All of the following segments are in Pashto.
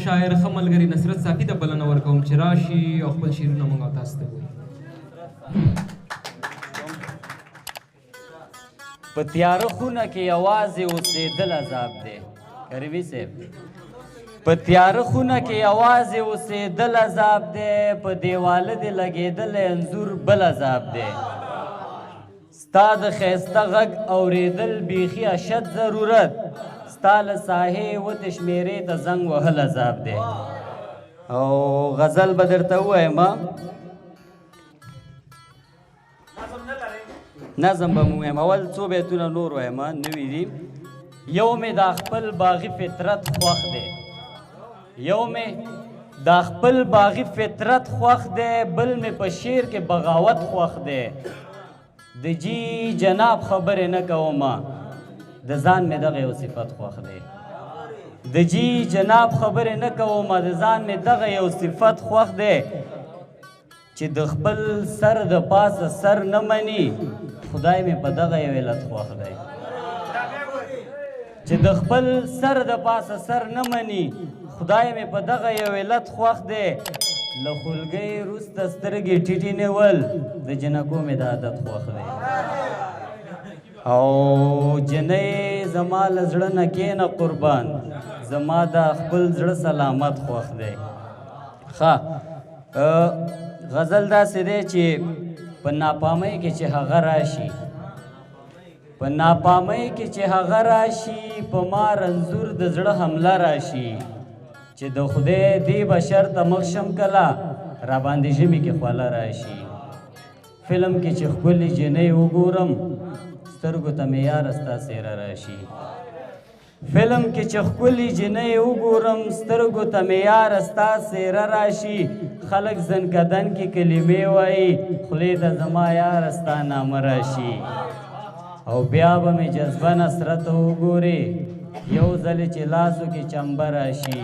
شاعر، ښه ملګري نصرت صافي ته بلنه ورکوم چې راشي او خپل شعرونه موږ او تاسو ته ووایي. په تیاره خونه کې یوازې اوسېدل عذاب دی. کریمي صاحب، په تیاره خونه کې یوازې اوسېدل عذاب دی، په دیواله دې لګېدلی انځور بل عذاب دی. ستا د ښایسته غږ اورېدل بیخي اشد ضرورت، ستا له ساحې وتې شمېرې ته زنګ وهل عذاب دی. او غزل به درته ووایم، نظم به مو وایم، اول څو بیتونه نور وایم، نوي دي. یو مې دا خپل باغي فطرت خوښ دی، یو مې دا خپل باغي فطرت خوښ دی، بل مې په شعر کې بغاوت خوښ دی. د جی جناب خبرې نه کوم، د ځان مې دغه یو صفت خوښ دی. د جی جناب خبرې نه کوم، د ځان مې دغه یو صفت خوښ دی، چې د خپل سر د پاسه سر نه مني، خدای مې په دغه یو علت خوښ دی. چې د خپل سر د پاسه سر نه مني، خدای مې په دغه یو علت خوښ دی. له خولګۍ وروسته سترګې ټیټې نیول د جنکو مې د عادت خوښ دی. او جنۍ زما له زړه نه کښېنه قربان، زما د خپل زړه سلامت خوښ دی. ښه غزل داسې دی چې په ناپامۍ کې چې هغه راشي، په ناپامۍ کې چې هغه راشي، په ما رنځور د زړه حمله راشي، چې د خدای دې بشر ته مخ شم کله را باندې ژمي کې خوله راشي. فلم کې چې ښکلې جینۍ وګورم، سترګو ته مې یاره ستا څېره راشي. فلم کې چې ښکلې جینۍ وګورم، سترګو ته مې یاره ستا څېره راشي. خلک ځنکدن کې کلمې وایي، خولې ته زما یاره ستا نامه راشي. او بیا به مې جذبه نصرته وګورې، یو ځل چې لاسو کې چمبه راشي.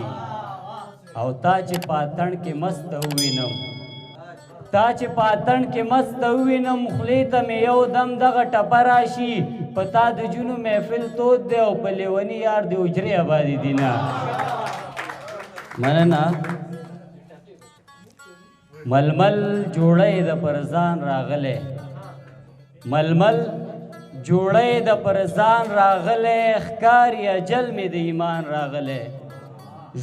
او تا چې په اتڼ کې مسته ووینم، تا چې په اتڼ کې مسته ووینم، خولې ته مې یو دم دغه ټپه راشي. په تا د جونو محفل تود دی او په لیوني یار د حجرې آبادې دي نه. مننه. ململ جوړی د پر ځان راغلی، ململ جوړی د پر ځان راغلی، ښکاري اجل مې د ایمان راغلی.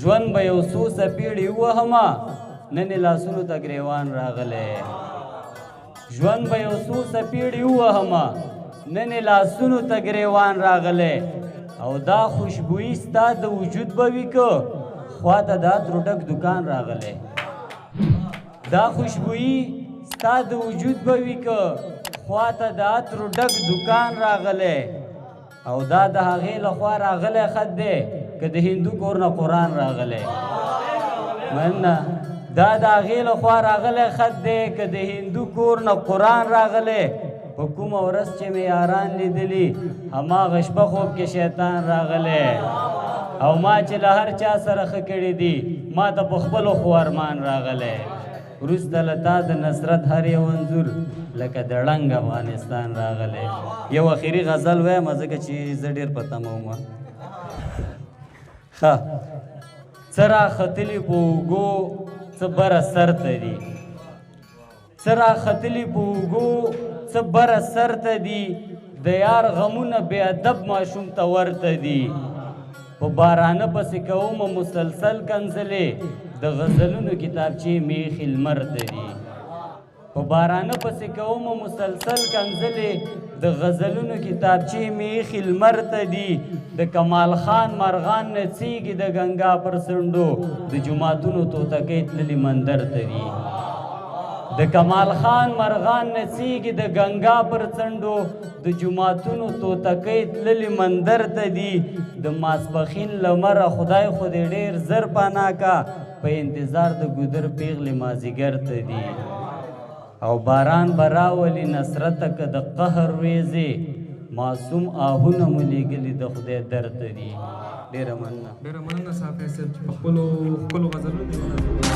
ژوند به یو څو څپېړې ووهمه، نن یې لاسونو ته ګریوان راغلی. ژوند به یو څو څپېړې ووهمه، نن یې لاسونو ته ګریوان راغلی. او دا خوشبویي ستا د وجود به وي که خواته د عطرو ډک دکان راغلی. دا خوشبویي ستا د وجود به وي که خواته د عطرو ډک دکان راغلی. او دا د هغې له خوا راغلی خط دی که د هندو کور نه قرآن راغلی. مننه. دا د هغې له خوا راغلی خط دی که د هندو کور نه قرآن راغلی. په کومه ورځ چې مې یاران لیدلي، هماغه شپه خوب کې شیطان راغلی. او ما چې له هر چا سره ښه کړي دي، ما ته په خپلو خو ارمان راغلی. وروسته له تا د نصرت هر یو انځور لکه د ړنګ افغانستان راغلی. یو اخري غزل وایم، ځکه چې زه ډېر په تمه وم. ښه، څه راختلي په اوږو، څه بره سر ته دي، څه راختلي په اوږو، څه بره سر ته دي، د یار غمونه بې ادب ماشوم ته ورته دي. په بارانه پسې کومه مسلسل کنځلې، د غزلونو کتابچې مې ایښي لمر ته دي. په بارانه پسې کومه مسلسل کنځلې، د غزلونو کتابچې مې ایښي لمر ته دي. د کمال خان مرغان نڅېږي د ګنګا پر څنډو، د جوماتونو توتکۍ تللي مندر ته دي. د کمال خان مرغان نڅېږي د ګنګا پر څنډو، د جوماتونو توتکۍ تللي مندر ته دي. د ماسپښین لمره خدای خو دې ډېر زر پناه کا، په انتظار د ګودر پیغلې مازیګر ته دي. او باران به راولي نصرته که د قهر وریځې، معصوم آهونه مو لېږلي د خدای در ته دي. ډېره مننه. ډېره مننه صافی صاحب چې په خپلو ښکلو غزلونو دې ونازولو.